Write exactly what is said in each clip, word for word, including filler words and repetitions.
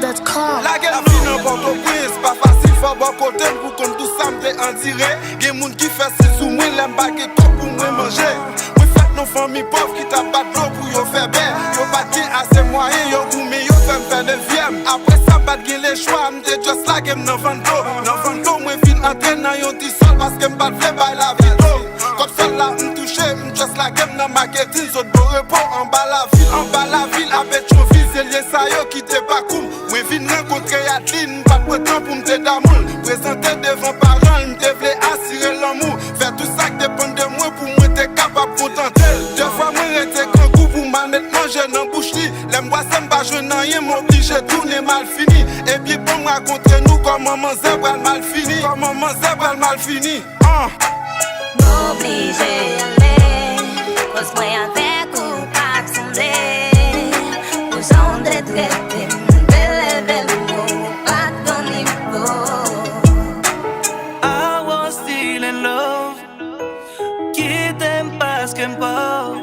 Lage lavi nan Pòtoprens pa fasil, fò bò kote m pou konn tou sa m te andire. Gen moun ki fè si sou mwen lè m pa gen kòb pou mwen manje. Mwen fèt nan fanmi pòv ki t ap bat dlo pou yo fè bè. Yo pa t gen ase mwayen, yo goumen, yo fè m fè dezyèm. Apre sa, m pa t gen lechwa, m te just lage m nan vann dlo. Nan vann dlo, mwen vin antre nan yon ti sòl paske m pa t vle bay lavi dlo. Kòb sòl la, m touche, m just lage m nan maketin, zòt bò repo anba lavil. Anba lavil, a Petyonvil, se lye sa yo ki te pakou m. Mwen vin rankontre Adeline, m pa t pran tan pou m te damou l. Prezante devan paran l, m te vle asire lanmou. Fè tou sa k depann de mwen pou mwen te kapab kontante l. Dèfwa mwen rete grangou pou m al met manje nan bouch li. Lè m bwase m pa jwenn anyen, m oblije tounen malfini. Ebyen, ban m rakonte nou kòman manzè pral malfini. Kòman manzè pral malfini. Ah! M oblije ale, koz mwen avèk ou pa t sanble. Pou jan w te trete m, m te leve l pou ou pa t gon nivo. I was still in love. Kite m paske m pòv.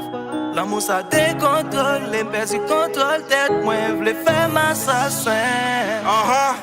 Lanmou sa dekontwole m, pèdi kontwòl tèt mwen, vle fè m asasen. Anhan.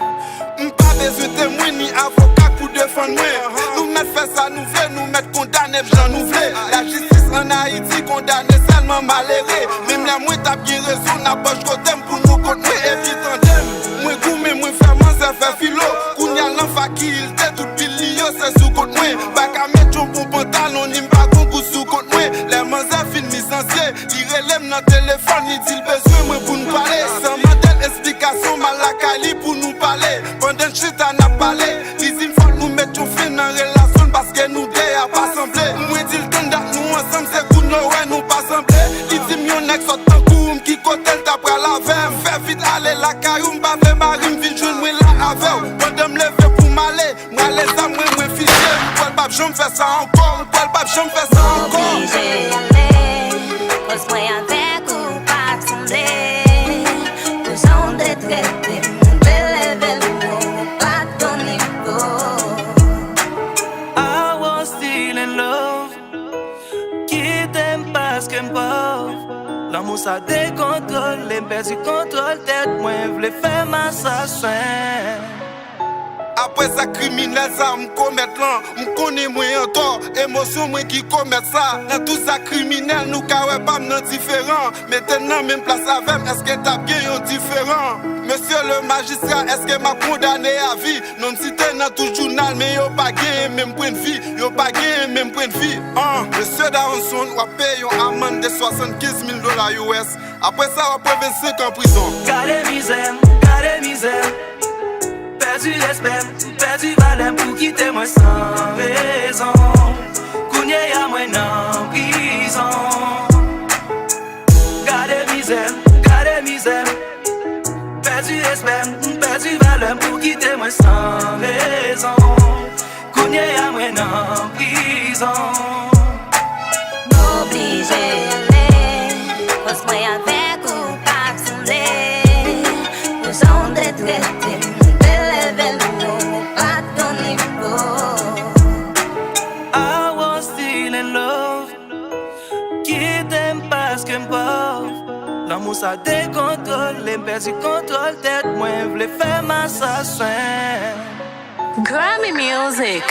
M pa bezwen temwen ni avoka pou defann mwen. Nou mèt fè sa nou vle, nou mèt kondane m jan nou vle. Lajistis ann Ayiti kondane sèlman malere. Menm lè mwen t ap gen rezon, n ap bòch kote m pou nou kont mwen epi tande m. Mwen goumen, mwen fè manzè fè filo. Kounye a l nan fakilte, tout pil li yo se sou kont mwen. Pa ka met yon bon pantalon, ni m pa gon gout sou kont mwen. Lè manzè fin mizansye, li rele m nan telefòn, li di l bezwen mwen pou n pale. San mande l esplikasyon, m al lakay li pou nou pale. Pandan n chita n ap pale, li di m fòk nou met yon fen nan relasyon n paske nou de a pa sanble. Mwen di l tann dat nou ansanm, se kounye a w wè nou pa sanble. Li di m yon nèg sòt tankou w, m ki kote l ta pral avè m. Fè vit ale lakay ou, m pa vle mari m vin jwenn mwen la avè w. Pandan m leve pou m ale, m rale zam mwen, mwen fiche. M kwè l p ap janm fè sa ankò, m kwè l p ap janm fè sa ankò. Oblije ale, koz mwen avèk ou pa t sanble. Pou jan w te trete m, m te leve l pou ou pa t gon nivo. I was still in love. Kite m paske m pòv. Lanmou sa dekontwole m, pèdi kontwòl tèt mwen, vle fè m asasen. Apre zak kriminèl sa m komèt lan, m konnen mwen antò. Emosyon mwen ki komèt sa. Nan tout zak kriminèl, nou ka wè pa m nan diferan. Mete n nan menm plas avè m, èske t ap gen yon diferan? Mesye le majistra, èske m ap kondane a vi? Non m site nan tout jounal, men yo pa genyen menm pwennvi. Yo pa genyen menm pwennvi. An, mesye Daronson, w ap peye yon amann de swasannkenz mil dola U S. Apre sa, w ap pran vennsenk an prizon. Gade mizè m, gade mizè m. Pèdi respè m, pèdi valè m pou kite mwen san rezon. Kounye a mwen nan prizon. Gade mizè m, gade mizè m. Pèdi respè m, pèdi valè m pou kite mwen san rezon. Kounye a mwen nan prizon. M oblije ale, koz mwen avèk ou pa t sanble. Pou jan w te trete m, m te leve l pou ou pa t gon nivo. I was still in love. Kite m paske m pòv. Lanmou sa dekontwole m, pèdi kontwòl tèt mwen, vle fè m asasen. Grammy Music.